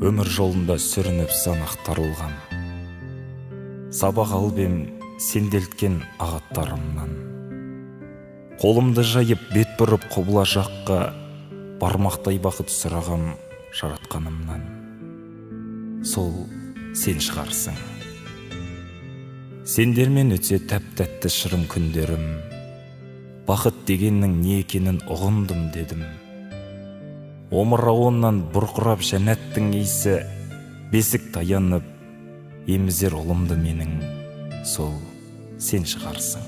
Өмір жолында сүрініп сан ақтарылғам. Сабақ алып ем сенделткен ағаттарымнан. Қолымды жайып бет бұрып құбыла жаққа, бармақтай бақыт сұрағам жаратқанымнан. Сол сен шығарсың. Сендермен өтсе тәп-тәтті шырын күндерім. Бақыт дегеннің не екенін ұғындым дедім. Омырауынан бұрқырап жәннаттың иісі, бесік таянып емізер ұлымды менің, сол сен шығарсың.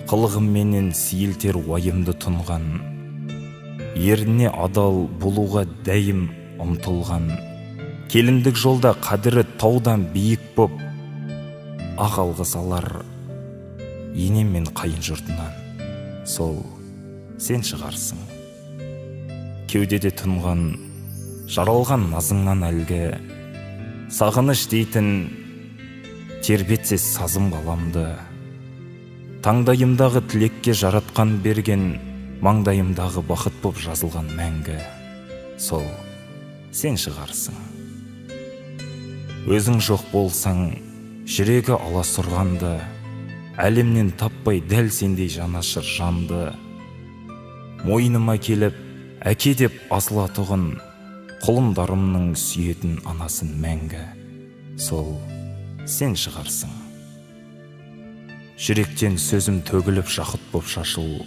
Қылығымменен сейілтер уайымды тұнған, еріне адал болуға дәйім ұмтылған, келіндік жолда қадірі таудан биік боп, ақ алғыс алар енем мен қайын жұртынан, сол сен шығарсың. Кеудеде тұнған, жаралған назыңнан әлгі, сағыныш дейтін тербетсе сазым баламды. Таңдайымдағы тілекке жаратқан берген, маңдайымдағы бақыт боп жазылған мәңгі, сол сен шығарсың. Өзің жоқ болсаң, жүрегі аласұрғанды, әлемнен таппай дәл сендей жанашыр жанды. Мойныма келіп, әке деп асылатұғын, құлындарымның сүйетін анасын мәңгі, сол сен шығарсың. Жүректен сөзім төгіліп жақұт боп шашыл,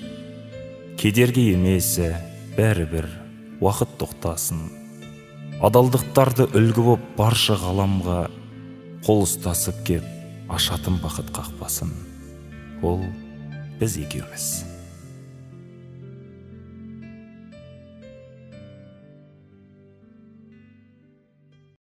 кедергі емесі бәрібір уақыт тоқтасын. Адалдықтарды үлгі боп барша ғаламға, қол ұстасып кеп ашатын бақыт қақпасын. Ол біз екеуміз.